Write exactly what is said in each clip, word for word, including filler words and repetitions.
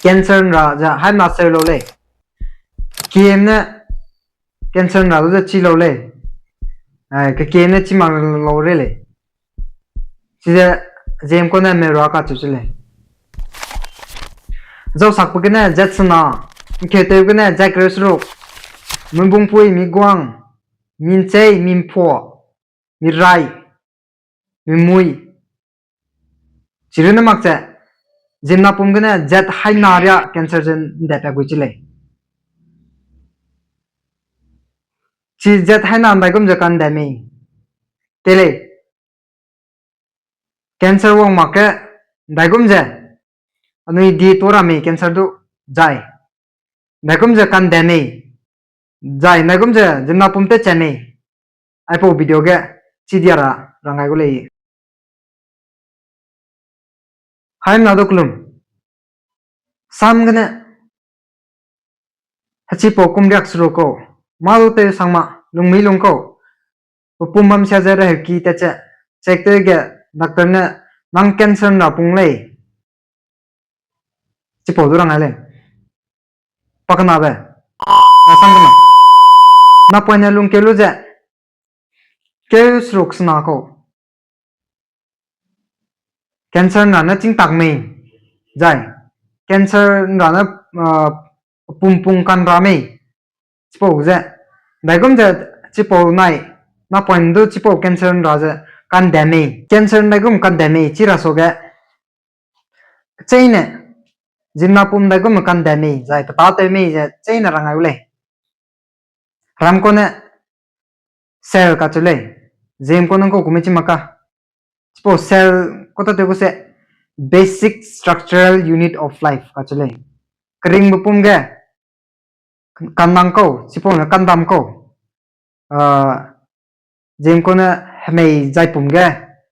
Cancer ’nra ze haimena seu lau lei. Kekieme ne cancer ’nra du ze chi lau lei. Ai, kekieme ne chi mak lau rei lei. Chize Zeme kau ne merua kacheu se lei. Zausakbe gene zat sena, ’ngkeutew gene zat kereu seruk, mibungpui, miguang, minchei, mimpua, mirai, mimui, chirunne mak ze, ziemna pum gene zat haina riâ cancer ze ’ndat pat gui chi lei. Chi zat haina ’ndaigum ze kande mei. Te lei. Cancer wang mak ge ’ndaigum ze, anui di tuâ ra mei cancer du, zai ’ndaigum ze kande mei, zai ’ndaigum ze ziemna pum tewchat mei. Aipau video ge chidia ra rang gai gu lei. Haimena du kelum. Sam gene, hechipau kum riak seruk kau, mâ du tew sang ma, lungmi lung kau, pe pum bam sia ze reheuki tat ze, check tew ge doctor ne, nang cancer ’nra pung lei. Chipau du rang gai lei. Pakenabe, a, sam kena, napoine lungkeu lu ze, keu seruk sena kau, cancer ’nra ne chîngtak mei, zai cancer ’nra ne, a, pum pung kanra mei. Chipau ze, ’ndaigum ze chipau nai, napoine du chipau cancer ’nra ze kande mei. Cancer ’ndaigum kande mei chi ra suage, kecheîne, ziemna pum ’ndaigum kande mei, zai petâtew mei ze cheîne rang gai gu lei. Ram kau ne cell kacheu lei, Zeme kau ne ’ngkau kume chi mak ka. Chipau cell kau tatew gu se basic structural unit of life kacheu lei. Keringbe pum ge, kanang kau, chipau ne kandam kau. A, Zeme kau ne hemei zaipum ge,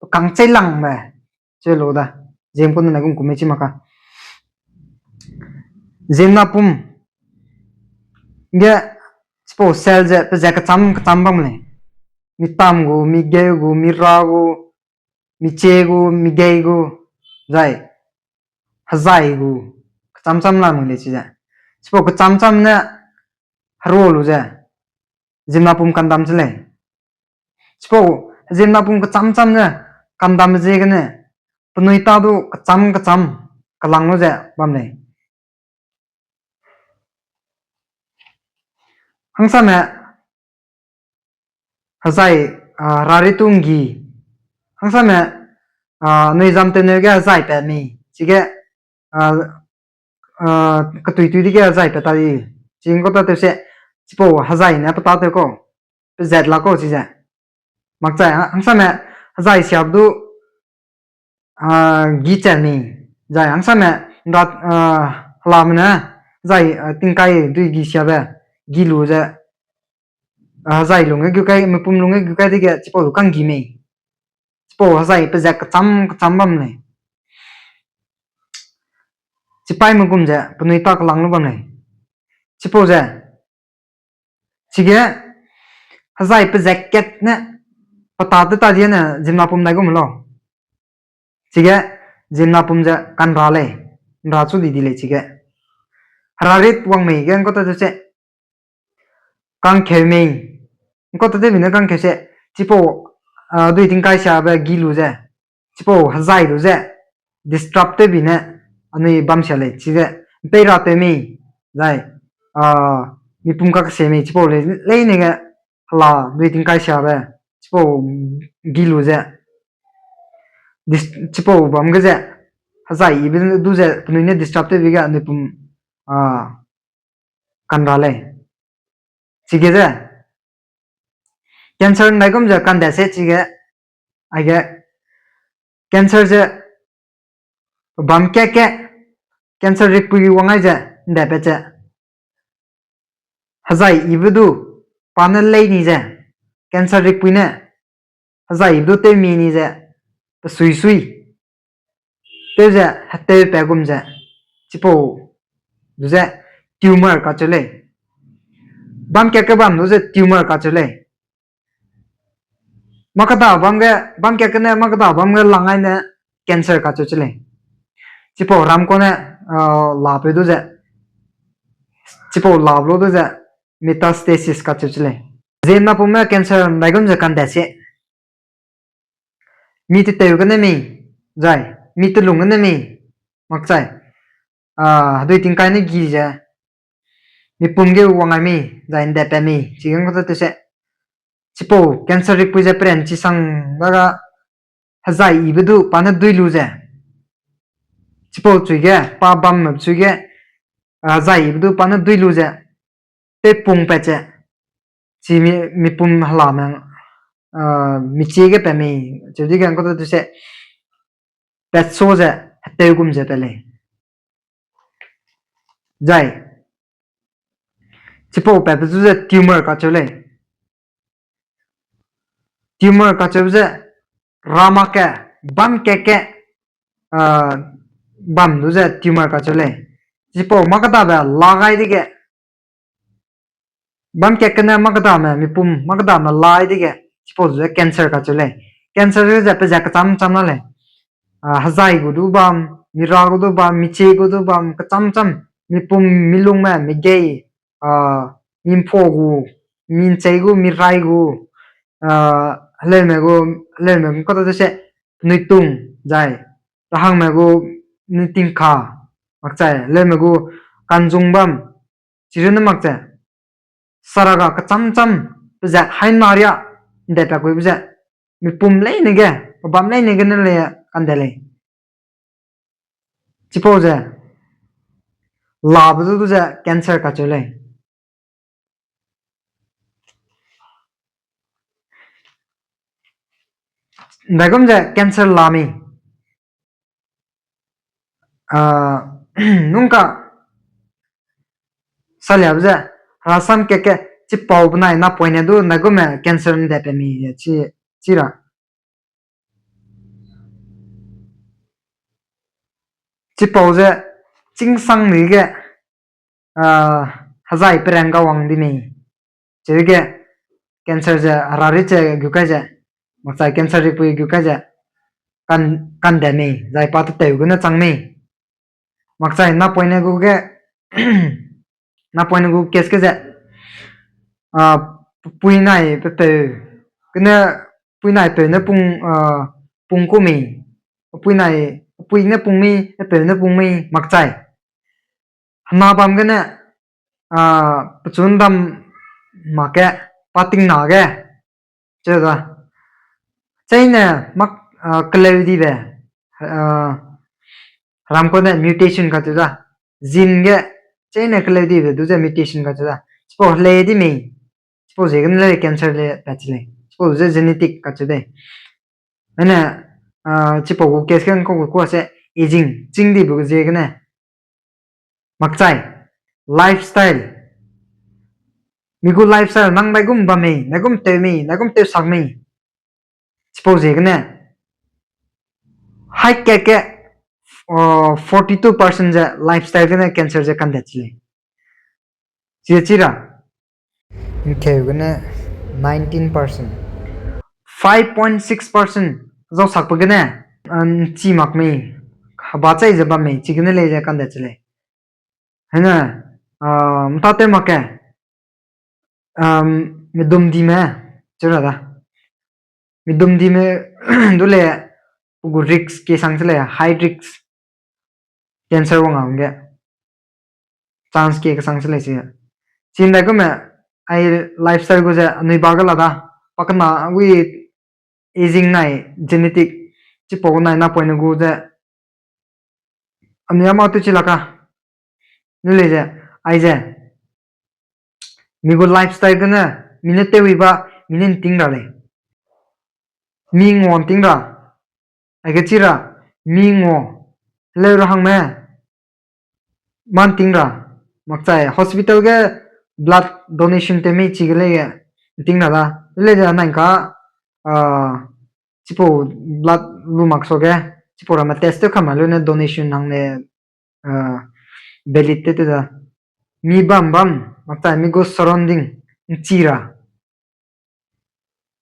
pe kangcheilangme, cheu lu da. Zeme kau ne ’ndaigum kume chi mak ka. Ziemna pum ge, chipau cell ze pe ze kecham kecham bam lei. Mitam gu, migeu gu, mira gu, michie gu, migei gu, zai hezai gu, kecham cham la mui lei chize. Chipau kecham cham ne herua lu ze, ziemna pum kandam se lei. Chipau ziemna pum kecham cham ne kandam ziegene, penui ta du kecham kecham kelang lu ze bam lei. Hangsame, hezai, a, rari tu ’nggi. Hangsame, a, nui zam tewneu ge hezai pat mei. Chige, a, a, ketui tui dege hezai pat ta di. Chi ’ngkau tatew se, chipau hezai ne petâtew kau, pezat la kau chize. Makchai, ha, hangsame, hezai siabe du, a, gi chat mei, zai hangsame, ’nra, a, helame ne, zai, a, tingkai dui gi siabe, gi lu ze, a, hezai lungge gu kai, mipum lungge gu kai dege, chipau du ka'nggi mei. Chipau hezai pezat kecham kecham bam lei. Chipaîme gum ze penui ta kelang lu bam lei. Chipau ze, chige, hezai pezat kat ne, petâ tew ta diene ziemna pum ’ndaigum lau. Chige, ziemna pum ze kanra lei, ’nra chu di di lei chige. Herarit wang mei ge ’ngkau tatew se, kangkeu mei. ’Ngkau tatewbi ne kangkeu se, chipau, a, dui tingkai siabe gi lu ze, chipau hezai lu ze, disturb tewbi ne, anui bam sia lei, chize, ’mpeiratew mei, zai, a, mipum kakese mei, chipau lei, leine ge, hela dui tingkai siabe, chipau gi lu ze, dis-, chipau bam ge ze, hezai yibe du ze, penui ne disturb tewbe ge, anui pum, a, kanra lei. Chige ze, cancer ’ndaigum ze kande se chige, aige, cancer ze, bam kat ge, cancer rikpui wang ai ze, ’nde pat ze, hezai yibe du, pa ne lei ni ze, cancer rikpui ne, hezai yibe du tewmi ni ze, pe sui sui. Tew ze, hetew pa gum ze, chipau, du ze, tumor kacheu lei. Bam kat ge bam du ze tumor kacheu lei. Mâ keda bam ge, bam kat gene mâ keda bam ge lang ai ne cancer kacheu che lei. Chipau ram kau ne, lapeu du ze, chipau labe lu du ze metastasis kacheu chi lei. Ziemmena pumme cancer ndaigum ze kandet se. Mi teteu gene mi, zai, mi telung gene mi, makchai, hedui tingkai ne gi ze, mipum ge wang ai mi, zai ndet pat mi, chigene kau te se. Chipau cancer rikpui ze peranchi sang ga ga, hezai ibe du pa ne dui lu ze. Chipau chui ge, pa bam me chui ge, hezai ibe du pa ne dui lu ze. Tewpung pat ze. Chi mi, mipum helame, michie ge pat mi, cheu di ge kau te se. Pat sa ze, heteu gum ze pat lei. Zai. Chipau patbe du ze tumor kacheu lei. Tumor kacheu ze, ramak ge, bam kat ge, bam du ze tumor kacheu lei. Chipau mâ kedabe la gai dege, bam kat gene mâ kedame, mipum mâ kedame lai dege, chipau du ze cancer kacheu lei. Cancer ze pe ze kecham cham la lei. Hezai gu du bam, mira gu du bam, michie gu du bam, kecham cham, mipum, milungme, migei, mimpha gu, minchei gu, mirai gu, heleume gu, heleume gu kau te se, penui tung, zai, rahangme gu, penui tingka, makchai, heleume gu, kanzung bam, chirunne makchai, saraga kecham cham, pe ze haina ria, ndet pat kuibe ze, mipum leine ge, pebam leine gene lei kandet lei. Chipau ze, labe du ze cancer kacheu lei. Ndaigum ze cancer la mi. Nungka, saliabe ze, rasam kat ge, chipau benai napoine du ndaigumme cancer ndet pat mi ze chi, chi ra. Chipau ze, chingsang di ge, hezai perang ga wang di mei. Chige, cancer ze, hera ri che gu kai ze, makchai cancer ripui gu kai ze, kan, kandet mei, zai pa teteu gene chang mei. Makchai napoine gu ge, napoine gu case ge ze, pepui nai pepeu, gene pepui nai peu ne pung, pung ku mei, pepui nai, pepui ne pung mei, pepeu ne pung mei, makchai. Hena bam gene, pechu ndam mak ge, pa tingna ge, cheu da. Cheine mak, keleu dibe, heram kau ne mutation kacheu da. Gene ge, cheine keleu dibe du ze mutation kacheu da. Chipau helei di mei, chipau ziegene lei cancer le pat chi lei. Chipau ze genetic kacheu dei. Ane, chipau gu case ge ngkau gu kua se aging, chîng dibe gu ziegene. Makchai, lifestyle. Mi gu lifestyle nang ndaigum bam mei, ndaigum tew mei, ndaigum tew sak mei. Chipau ziegene. Hai kat ge, forty two percent ze lifestyle gene cancer ze kandet chi lei. Chi chi ra. Nkheu gene nineteen percent. Five point six percent zau sakbe gene, nchi mak mei, heba chai ze bam mei, chigene lei ze kandet chi lei. Hene, mta tew mak ge, midum dime, chi ra da. Midum dime, du le, pe gu risk kesang chi lei, high risk. Cancer wang a hangge. Chance ke kesang chi lei si. Chi ndaigumme, ai lifestyle gu ze anui ba ge la da. Pakena wi aging nai genetic. Chipau nai napoine gu ze. Anui ama tu chi laka. Nu lei ze, aize. Mi gu lifestyle gene, mi ne tewi ba, mi ne nting ra lei. Mi ngua nting ra. Aige chi ra, mi ngua. Heleu ra hangme. Mâ nting ra. Makchai hospital ge blood donation tew mei chige lei ge nting ra da. Lei ze nai ka, chipau blood lu mak suage, chipau ramme test tew kam ma lu ne donation hang ne, valid tew tew da. Mi bam bam, makchai mi gu surrounding, nchi ra.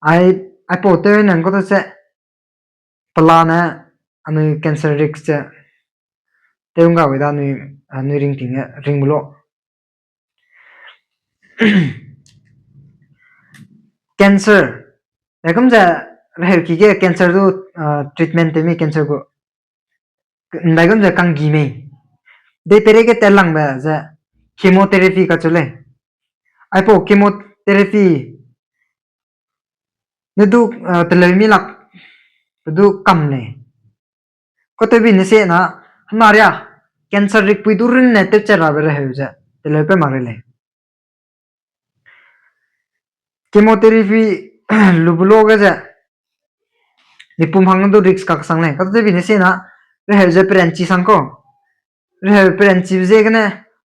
Ai, aipau tew nang kau te se, pelane, anui cancer risk ze, tew ngga wei da nui, a, nui ringting ge ringbe lo. Cancer. Daigum ze reheuki ge cancer du, a, treatment tew mi cancer gu. Daigum ze kanggi mei. Dei peireige telangbe ze chemotherapy kacheu lei. Aipau chemotherapy ne du, a, teleu mi lak, pe du kam lei. Katewbi ne se na, hena ria, cancer rikpui du runne tewchat rabe reheu ze teleu pe mak rei lei. Chemotherapy lube lo ge ze, mipum hang du risk kaksang lei. Katewbi ne se na, reheu ze peranchi sang kau. Reheu peranchibe ziegene,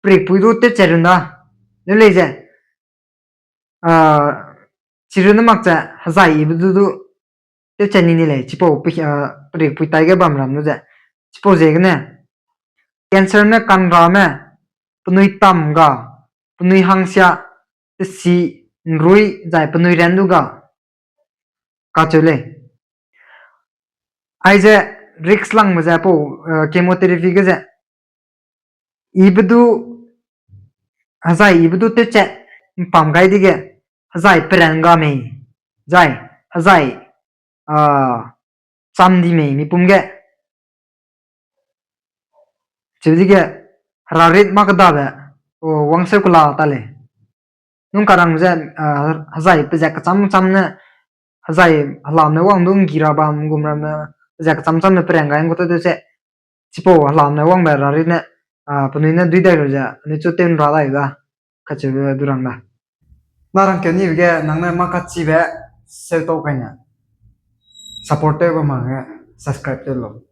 perikpui du tewchat run da. Leu lei ze, a, chirunne mak ze hezai ibe du du tewchat ni ni lei, chipau pe-, a, perikpui taige bam ram lu ze. Chipau ziegene, cancer ne kanrame, penui tam ga, penui hangsia, pesi, nrui, zai penui ran du ga, kacheu lei. Aize risk langbe ze pau, a, chemotherapy ge ze, ibe du, hezai ibe du tewchat mpam gai dege, hezai peran ga mei, zai, hezai, a, cham di mei mipum ge. Chibe dege, herarit mâ kedabe, o, wangseu kela ta lei. Nung karang ze, a, hezai pezat kecham cham ne, hezai helamne wang du nggi ra bam gum ramme, pezat kecham cham ne peran gai nggu ta de ze, chipau helamne wangbe herarit ne, a, penui ne dui dai lu ze, anui chu tew nra dai da, kacheube du rang da. Na rangkeu nibe ge nang ne mâ kachibe seu tau kaine, support tew ba mak ge subscribe tew lau.